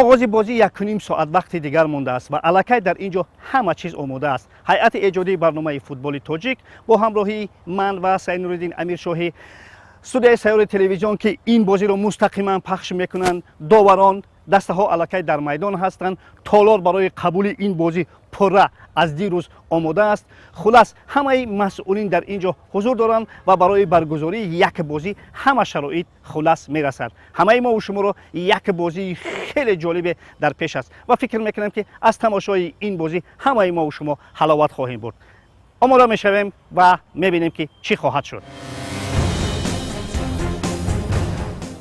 Оғози бозӣ 1,5 соат вақти дигар мондааст ва аллакай дар ин ҷо ҳама чиз омода аст. Ҳайати эҷодии барномаи «Футболи тоҷик» бо ҳамроҳии ман ва Сайнуриддин Амиршоҳӣ, студияи Сайёри телевизион, ки ин бозиро мустақиман пахш мекунанд, доварон, дастаҳо аллакай дар майдон ҳастанд. Толор барои қабули ин бозӣ пурра аз дирӯз омода аст. Хулас, ҳамаи масъулин дар ин ҷо ҳузур доранд ва барои баргузории як бозӣ ҳама шароит хулас мерасад. Ҳамаи мову шуморо як бозии хеле ҷолибе дар пеш аст ва фикр мекунам, ки аз тамошои ин бозӣ ҳамаи мову шумо ҳаловат хоҳем бурд. Омода мешавем ва мебинем, ки чӣ хоҳад шуд.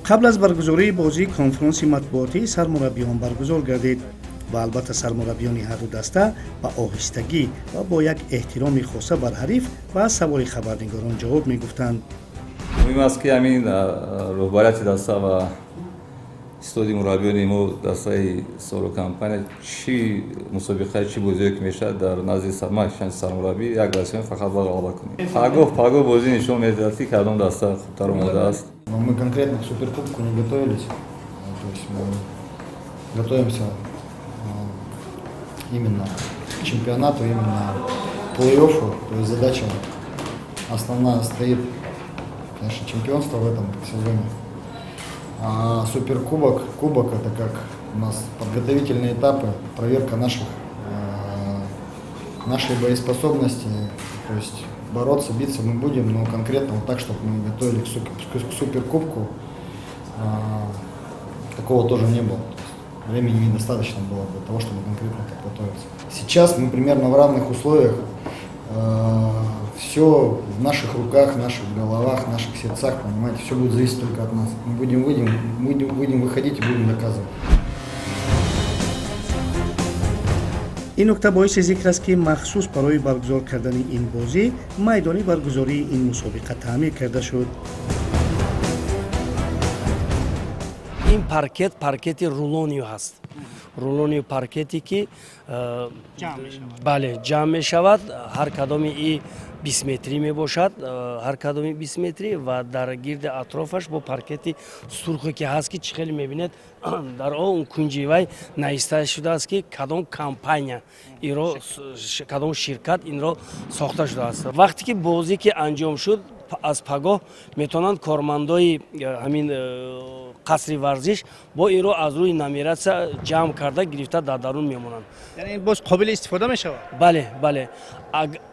Қабл аз баргузории бозӣ конфронси матбуотии сармураббиён баргузор гардид ва албатта сармураббиёни ҳарду даста ба оҳистагӣ ва бо як эҳтироми хоса бар ҳариф ба саволи хабарнигорон ҷавоб мегуфтанд. Муҳим аст, ки ҳамин роҳбарияти даста ва истоди мураббиёни мо, дастаи Соро компания, чӣ мусобиқае, чӣ бозие ки мешавад, дар назди сармураббӣ як дастаем, фақат бояд ғалаба кунем. Пагоҳ бозӣ нишон медиҳад, ки кадом даста хубтар омода аст. Но мы конкретно к Суперкубку не готовились. То есть мы готовимся именно к чемпионату, именно к плей-оффу. То есть задача основная стоит, конечно, чемпионство в этом сезоне. А Суперкубок, кубок — это как у нас подготовительные этапы, проверка нашей боеспособности. То есть бороться, биться мы будем, но конкретно вот так, чтобы мы готовили к Суперкубку, такого тоже не было. То есть времени недостаточно было для того, чтобы конкретно подготовиться. Сейчас мы примерно в равных условиях. Все в наших руках, наших головах, наших сердцах, понимаете, все будет зависеть только от нас. Мы будем выходить и будем доказывать. Ин нукта боиси зикр аст, ки махсус барои баргузор кардани ин бозӣ майдони баргузории ин мусобиқа таъмир карда шуд. Ин паркет паркети рулонию ҳаст, рулонию паркете, ки бале, ҷамъ мешавад. Ҳар кадоми и 20 метрӣ мебошад, ҳар кадоми 20 метрӣ ва дар гирди атрофаш бо паркети сурхе, ки ҳаст, ки чӣ хеле мебинед, дар он кунҷи вай нависта шудааст, ки кадом компания иро, кадом ширкат инро сохта шудааст. Вақте ки бозӣ ки анҷом шуд, аз пагоҳ метавонанд кормандои ҳамин қасри варзиш бо инро аз рӯи нумерация ҷамъ карда гирифта дар дарун мемонанд. Яъне боз қобили истифода мешавад? Бале,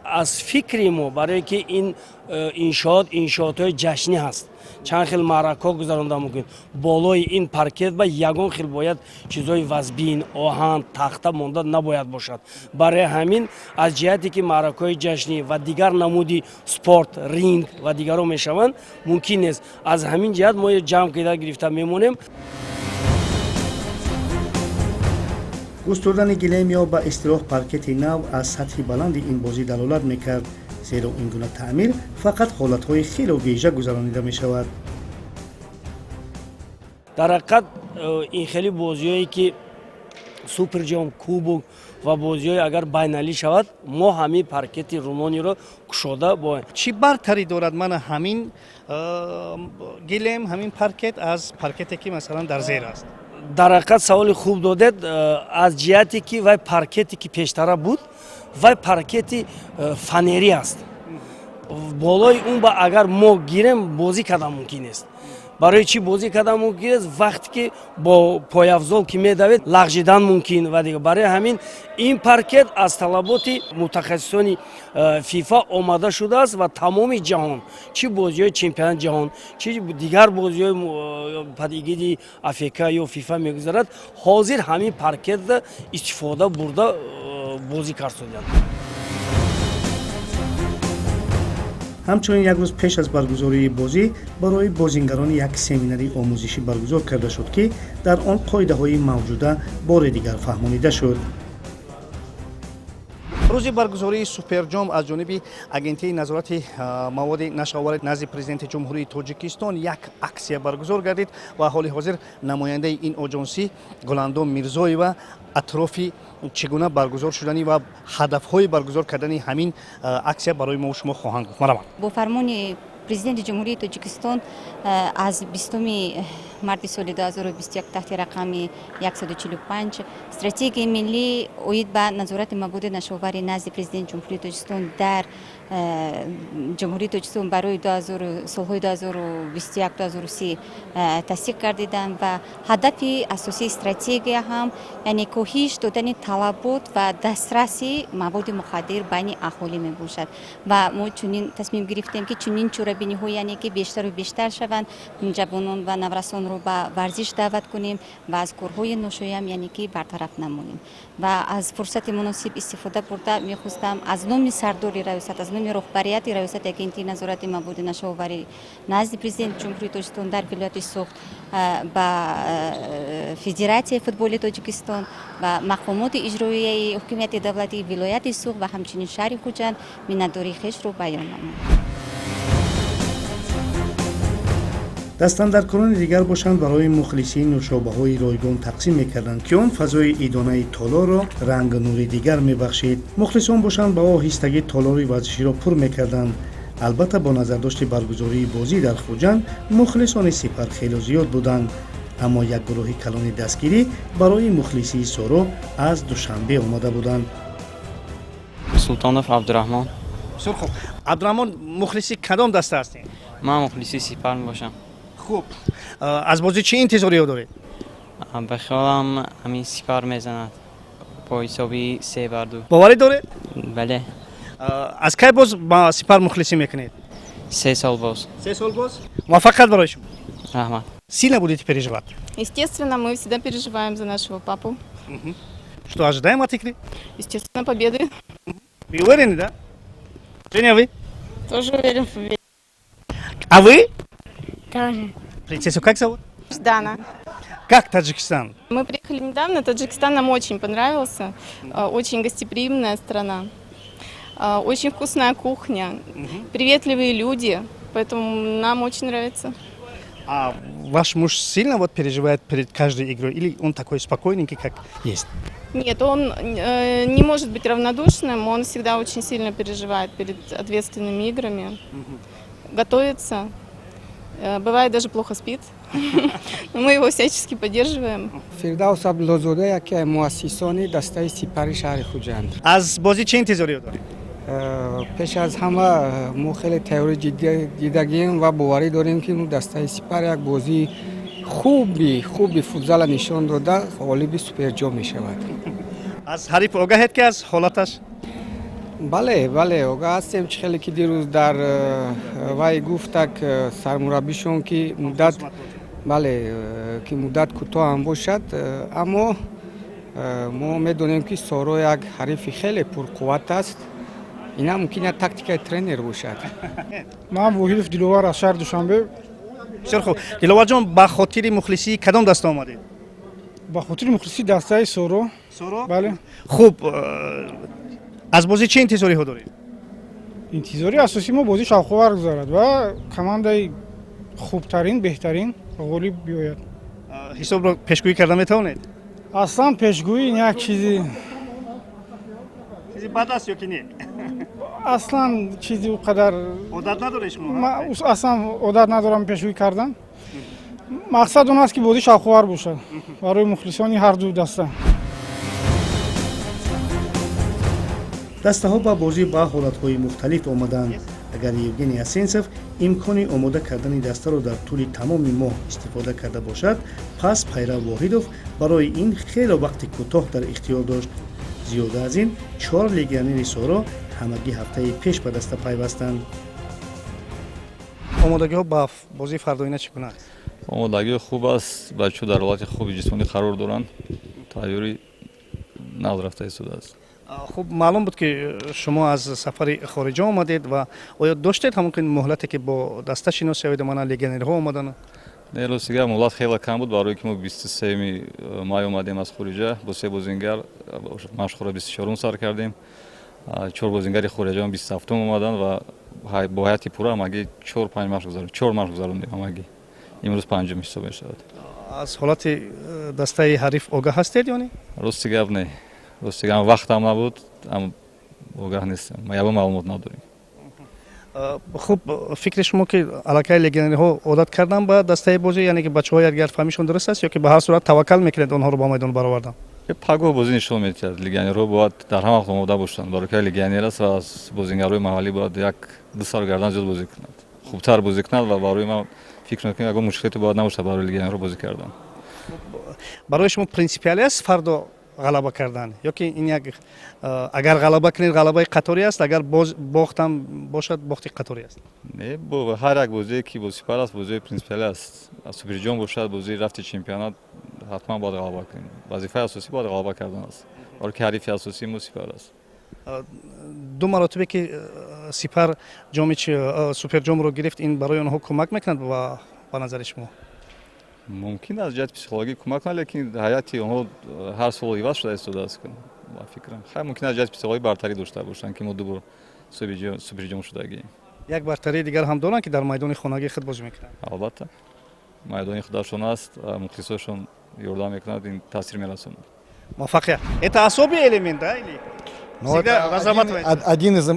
аз фикри мо, барое ки ин иншоот иншоотҳои ҷашнӣ ҳаст, чанд хел маъракаҳо гузаронда мумкин. Болои ин паркет ба ягон хел бояд чизҳои вазбин, оҳан, тахта монда набояд бошад. Барои ҳамин, аз ҷиҳате ки маъракаҳои ҷашнӣ ва дигар намуди спорт, ринг ва дигарҳо мешаванд, мумкин нест. Аз ҳамин ҷиҳат мо ҷамъ карда гирифта мемонем. Густурдани гилем ё ба истилоҳ паркети нав аз сатҳи баланди ин бозӣ далолат мекард, зеро ин гуна таъмир фақат ҳолатҳои хело вежа гузаронида мешавад. Дар ҳақиқат, ин хели бозиҳое, ки суперҷом, кубок ва бозиҳое агар байналӣ шавад, мо ҳамин паркети рулониро кушода бо Чӣ бартарӣ дорад мана ҳамин гилем, ҳамин паркет аз паркете, ки масалан дар зер аст? Дар ҳақиқат, саволи хуб додед. Аз ҷиҳате ки вай паркете, ки пештара буд, вай паркети фанерӣ аст. Болои он ба агар мо гирем, бозӣ кардан мумкин нест. Барои чӣ бозӣ кардан мумкин нест? Вақте ки бо пойафзол ки медавед, лағжидан мумкин ва дигар. Барои ҳамин ин паркет аз талаботи мутахассисони ФИФА омада шудааст ва тамоми ҷаҳон, чӣ бозиҳои чемпионати ҷаҳон, чӣ дигар бозиҳои под эгидой АФК ё ФИФА мегузарад, ҳозир ҳамин паркетро истифода бурда бозӣ кард. Ҳамчунин як рӯз пеш аз баргузории бозӣ барои бозингарон як семинари омӯзишӣ баргузор карда шуд, ки дар он қоидаҳои мавҷуда бори дигар фаҳмонида шуд. Рӯзи баргузории Суперҷом аз ҷониби Агентии назорати маводи нашъаовари назди Президенти Ҷумҳурии Тоҷикистон як аксия баргузор гардид ва ҳоли ҳозир намояндаи ин оҷонсӣ Гуландом Мирзоева атрофи чӣ гуна баргузор шудани ва ҳадафҳои баргузор кардани ҳамин аксия барои мо шумо хоҳанд гуфт. Марҳамат. Бо фармони Президенти Ҷумҳурии Тоҷикистон аз 20 марти соли 2021 таҳти рақами 145 Стратегияи миллӣ оид ба назорати маводи нашъаовари назди Президенти Ҷумҳурии Тоҷикистон дар Ҷумҳурии Тоҷикистон барои солҳои 2021-2030 тасдиқ гардиданд ва ҳадафи асосии стратегия ҳам, яъне, коҳиш додани талабот ва дастраси маводи мухаддир байни аҳолӣ мебошад. Ва мо чунин тасмим гирифтем, ки чунин чорабиниҳо, яъне ки, бештару бештар шаванд, ҷавонон ва наврасонро ба варзиш даъват кунем ва аз корҳои ношоям, яъне ки, бартараф намоем. Ва аз фурсати муносиб истифода бурда, мехостам аз номи сардори раёсат, аз номи роҳбарияти Раёсати Агентии назорати маводи нашъаоварӣ назди Президенти Ҷумҳурии Тоҷикистон дар вилояти Суғд ба Федератсияи футболи Тоҷикистон ва мақомоти иҷроияи ҳукумияти давлатии вилояти Суғд ва ҳамчунин шаҳри Хуҷанд миннатдории хешро баён намоям. Дастандаркорони дигар бошанд, барои мухлисин нӯшобаҳои ройгон тақсим мекарданд, ки он фазои идонаи толорро рангу нури дигар мебахшид. Мухлисон бошанд, ба оҳистагӣ толори варзиширо пур мекарданд. Албатта, бо назардошти баргузории бозӣ дар Хуҷанд мухлисони Сипар хело зиёд буданд, аммо як гурӯҳи калони дастгирӣ барои мухлисии Соро аз Душанбе омада буданд. Султонов Абдураҳмон. Бисёр хуб, Абдураҳмон, мухлиси кадом даста ҳастем? Ман мухлиси Сипар мебошам. Хуб, аз бозӣ чӣ интизориё доред? Ба хиёлам, ҳамин Сипар мезанад бо ҳисоби 3-2. Боварӣ доред? Бале. Аз кай боз ба Сипар мухлисӣ мекунед? 3 сол боз. 3 сол боз. Муваффақият барои шумо. Раҳмат. Сильно будете переживать? Естественно, мы всегда переживаем за нашего папу. Что ожидаем от игры? Естественно, победы. Вы уверены, да? Женя, вы? Тоже уверен в победе. А вы? Тоже. Принцессу как зовут? Дана. Как Таджикистан? Мы приехали недавно, Таджикистан нам очень понравился. Очень гостеприимная страна. Очень вкусная кухня, приветливые люди, поэтому нам очень нравится. А ваш муж сильно вот переживает перед каждой игрой или он такой спокойненький, как есть? Нет, он не может быть равнодушным, он всегда очень сильно переживает перед ответственными играми, готовится, бывает, даже плохо спит. Но мы его всячески поддерживаем. Фирдавс Абдуллозода, яке аз муассисони дастаи Сипари шаҳри Хуҷанд. Аз бозӣ чӣ интизориё доред? Пеш аз ҳама, мо хеле тайёрӣ ҷиддӣ дидагием ва боварӣ дорем, ки дастаи Сипар як бозии хуби хуби футзала нишон дода, ғолиби суперҷом мешавад. Аз ҳариф огаҳед, ки аз ҳолаташ? Бале, огаҳ ҳастем. Чӣ хеле ки дирӯз дар вай гуфтак сармураббишон, ки муддат, бале, ки муддат кӯтоҳ ҳам бошад, аммо мо медонем, ки Соро як ҳарифи хеле пурқувват аст. Ина мумкин як тактикаи тренер бошад. Ман Воҳидов Диловар аз шаҳри Душанбе. Бисёр хуб, Диловарҷон, ба хотири мухлисии кадом даста омадед? Ба хотири мухлисии дастаи Соро. Соро. Бале. Хуб, аз бозӣ чӣ интизориҳо доред? Интизори асосии мо бозӣ шавқовар гузарад ва командаи хубтарин, беҳтарин ғолиб биёяд. Ҳисобро пешгӯӣ карда метавонед? Аслан пешгӯӣ ин як чизи Чизи бад аст ё ки не? Аслан чизи ӯ қадар Одат надоред шумо? Ман аслан одат надорам пешгӯӣ кардан. Мақсад он аст, ки бозӣ шавқовар бошад барои мухлисони ҳарду даста. Дастаҳо ба бозӣ ба ҳолатҳои мухталиф омаданд. Агар Евгений Асенсов имкони омода кардани дастаро дар тӯли тамоми моҳ истифода карда бошад, пас Пайрав Воҳидов барои ин хело вақти кӯтоҳ дар ихтиёр дошт. Зиёда аз ин, чор легионери Соро ҳамагӣ ҳафтаи пеш ба даста пайвастанд. Омодагиҳо ба бозии фардоина чӣ гуна аст? Омодагӣ хуб аст, бачаҳо дар ҳолати хуби ҷисмонӣ қарор доранд, тайёрӣ нағз рафта истодааст. Хуб, маълум буд, ки шумо аз сафари хориҷа омадед ва оё доштед ҳамон муҳлате, ки бо даста шинос шавед, мана легионерҳо омаданд? Не, рости гап, муҳлат хеле кам буд, барое ки мо 23-ми май омадем аз хориҷа бо се бозингар, машқҳоро 24-ум сар кардем. Чор бозингари хориҷаон 27-ум омаданд ва бо ҳайати пурра ҳамагӣ чор панҷ машқ гузарондем, чор машқ гузарондем ҳамагӣ. Имрӯз панҷум ҳисоб мешавад. Аз ҳолати дастаи ҳариф огаҳ ҳастед ё не? Рости гап, не, рости гап, вақтам набуд, ам огаҳ нестам, ягон маълумот надорем. Хуб, фикри шумо ки аллакай легионерҳо одат кардан ба дастаи бозӣ, яъне ки бачаҳо якдигарфаҳмишон дуруст аст ё ки ба ҳар сурат таваккал мекунед онҳоро ба майдон баровардан? Пагоҳ бозӣ нишон медиҳад. Легионерҳо бояд дар ҳама вақт омода бошанд, барои ки легионер аст ва аз бозингарҳои маҳаллӣ бояд як ду сар гардан зиёд бозӣ кунад, хубтар бозӣ кунад ва барои ман фикр мекунам, ягон мушкилоте бояд набошад барои легионерҳо бозӣ кардан. Барои шумо принсипиалӣ аст фардо ғалаба кардан ё ки ин як агар ғалаба кунед, ғалабаи қаторӣ аст, агар боз бохтам бошад, бохти қаторӣ аст? Не, ҳар як бозие ки бо Сипар аст, бозии принсипиалӣ аст. Суперҷом бошад, бозии рафти чемпионат, ҳатман бояд ғалаба кунем. Вазифаи асосӣ бояд ғалаба кардан аст, барои ки ҳарифи асосии мо Сипар аст. Ду маротибе ки Сипар ҷоми суперҷомро гирифт, ин барои онҳо кӯмак мекунад ва ба назари шумо? Мумкин аз ҷиҳати психологӣ кӯмак кунад, лекин ҳайати онҳо ҳар сол иваз шуда истодааст. Ба фикрам, хай, мумкин аз ҷиҳати психологӣ бартарӣ дошта бошанд, ки мо ду бор суперҷом шудагием. Як бартарии дигар ҳам доранд, ки дар майдони хонагии худ бозӣ мекунанд. Албатта, майдони худашон аст, мухлисошон ёрдам мекунад, ин таъсир мерасонад. Муваффақият. Это особый элемент, да, или Ну, всегда это разрабатываете? один из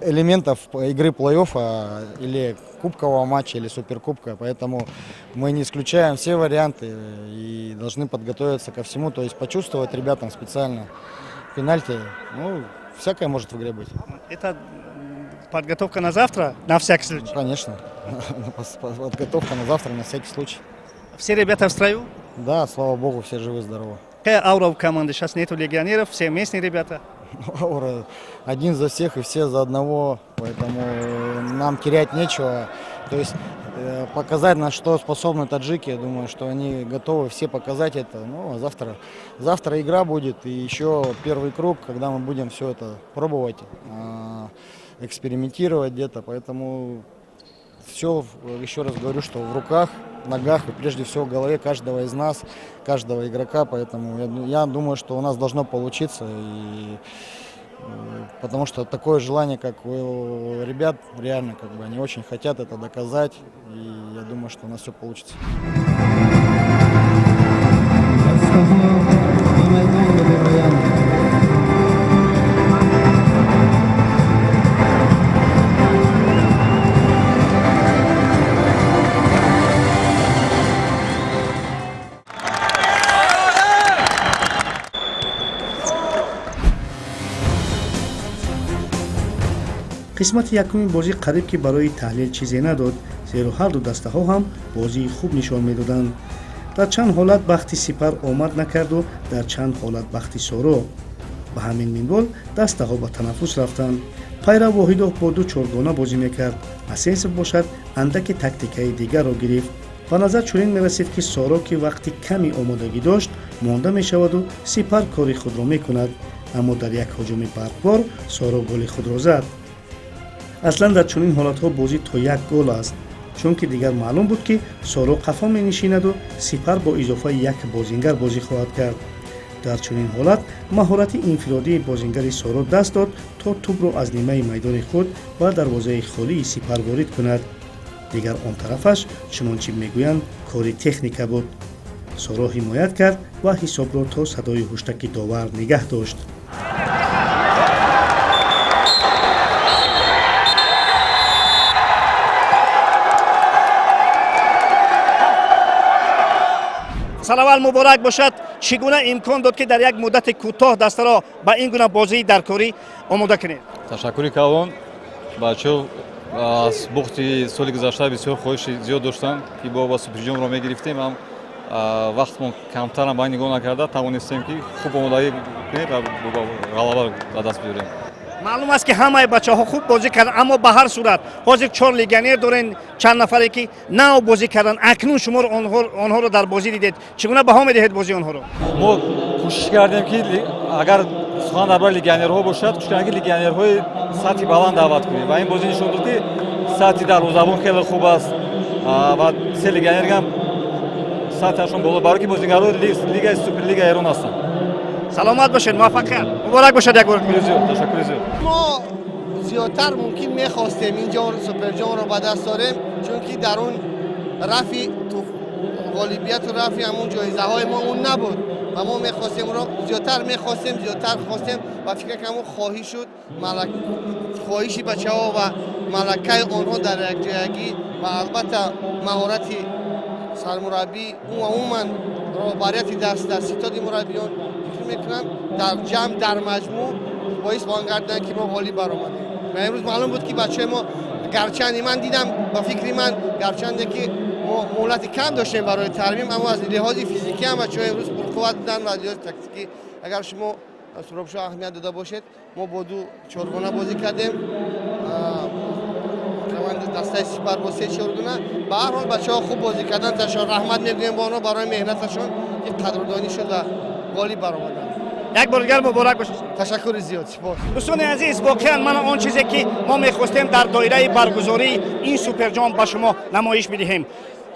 элементов игры плей-оффа или кубкового матча, или суперкубка. Поэтому мы не исключаем все варианты и должны подготовиться ко всему. То есть почувствовать ребятам специально пенальти. Ну, всякое может в игре быть. Это подготовка на завтра, на всякий случай? Конечно. Подготовка на завтра, на всякий случай. Все ребята в строю? Да, слава богу, все живы-здоровы. Какая аура у команды? Сейчас нету легионеров, все местные ребята. Аура один за всех и все за одного, поэтому нам терять нечего. То есть показать, на что способны таджики, я думаю, что они готовы все показать это. Ну, а завтра игра будет, и еще первый круг, когда мы будем все это пробовать, экспериментировать где-то. Поэтому все, еще раз говорю, что в руках, ногах и прежде всего в голове каждого из нас, каждого игрока. Поэтому я думаю, что у нас должно получиться. И, потому что такое желание, как у ребят, реально, как бы они очень хотят это доказать. И я думаю, что у нас все получится. Дастаҳо ба майдон мебироянд. Қисмати якуми бозӣ қариб ки барои таҳлил чизе надод, зеро ҳарду дастаҳо ҳам бозии хуб нишон медоданд. Дар чанд ҳолат бахти Сипар омад накарду дар чанд ҳолат бахти Соро. Ба ҳамин минвол дастаҳо ба танаффус рафтанд. Пайрав Воҳидов бо ду чоргона бозӣ мекард, Асенсов бошад, андаки тактикаи дигарро гирифт. Ба назар чунин мерасид, ки Соро, ки вақти ками омодагӣ дошт, монда мешаваду Сипар кори худро мекунад, аммо дар як ҳуҷуми барқбор Соро голи худро зад. Аслан дар чунин ҳолатҳо бозӣ то як гол аст, чунки дигар маълум буд, ки Соро қафо менишинаду Сипар бо изофаи як бозингар бозӣ хоҳад кард. Дар чунин ҳолат маҳорати инфиродии бозингари Соро даст дод, то тӯбро аз нимаи майдони худ ба дарвозаи холии Сипар ворид кунад. Дигар он тарафаш, чунончи мегӯянд, кори техника буд. Соро ҳимоят кард ва ҳисобро то садои ҳуштаки довар нигаҳ дошт. Сараввал муборак бошад. Чӣ гуна имкон дод, ки дар як муддати кӯтоҳ дастаро ба ин гуна бозии даркорӣ омода кунед? Ташаккури калон. Бачаҳо аз бохти соли гузашта бисёр хоҳиши зиёд доштанд, ки бо ба суперҷомро мегирифтем. Ҳам вақтмон камтарам ба ин нигоҳ накарда, тавонистем, ки хуб омодагӣ кунем ва ғалаба ба даст биёрем. Маълум аст, ки ҳамаи бачаҳо хуб бозӣ карданд, аммо ба ҳар сурат ҳозир чор легионер дорен, чанд нафаре ки нав бозӣ карданд. Акнун шумо онҳоро дар бозӣ дидед, чӣ гуна баҳо медиҳед бозии онҳоро? Мо кӯшиш кардем, ки агар сухан дар бораи легионерҳо бошад, кӯшиш кардем, ки легионерҳои сатҳи баланд даъват кунем ва ин бозӣ нишон дод, ки сатҳи дарвозабон хеле хуб аст ва се легионерам сатҳашон боло, барои ки бозигарҳои лигаи суперлигаи Эрон ҳастанд. Саломат бошед, муваффақият, муборак бошад як бор. Зиёд, ташаккури зиёд. Мо зиёдтар мумкин мехостем ин ҷом, суперҷомро ба даст орем, чунки дар он рафи ғолибияту рафи ҳамун ҷоизаҳои мо он набуд ва мо мехостем, зиёдтар мехостем, зиёдтар хостем ва фикр кардам, хоҳиш шуд, хоҳиши бачаҳо ва Малакаи онҳо дар якҷоягӣ ва албатта маҳорати сармураббӣ ва умуман роҳбарияти даста, ситоди мураббиён, фикр мекунам, дар ҷамъ, дар маҷмӯъ боис ба он гардиданд, ки мо ғолиб баромадем. Ва имрӯз маълум буд, ки бачаҳои мо, гарчанде ман дидам, ба фикри ман, гарчанде ки мо муҳлати кам доштем барои тармим, аммо аз лиҳози физикӣ ҳам бачаҳо имрӯз пурқувват буданд ва аз лиҳози тактикӣ, агар шумо, Суробшо, аҳамият дода бошед, мо бо ду чоргона бозӣ кардем, команда дастаи Сипар бо се чоргона. Ба ҳар ҳол, бачаҳо хуб бозӣ карданд. Ташаккур, раҳмат мегӯем ба онҳо барои меҳнаташон, ки қадрдонӣ шуд ва ғолиб баромаданд. Як бор дигар муборак бошед. Ташаккури зиёд, сипос. Дӯстони азиз, воқеан мана он чизе, ки мо мехостем дар доираи баргузории ин суперҷом ба шумо намоиш бидиҳем.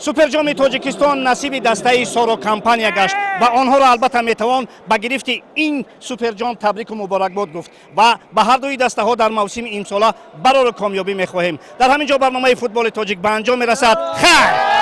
Суперҷоми Тоҷикистон насиби дастаи Соро Компания гашт ва онҳоро албатта метавон ба гирифти ин суперҷом табрику муборакбод гуфт ва ба ҳар дуи дастаҳо дар мавсими имсола барору комёбӣ мехоҳем. Дар ҳамин ҷо барномаи Футболи тоҷик ба анҷом мерасад. Хайр.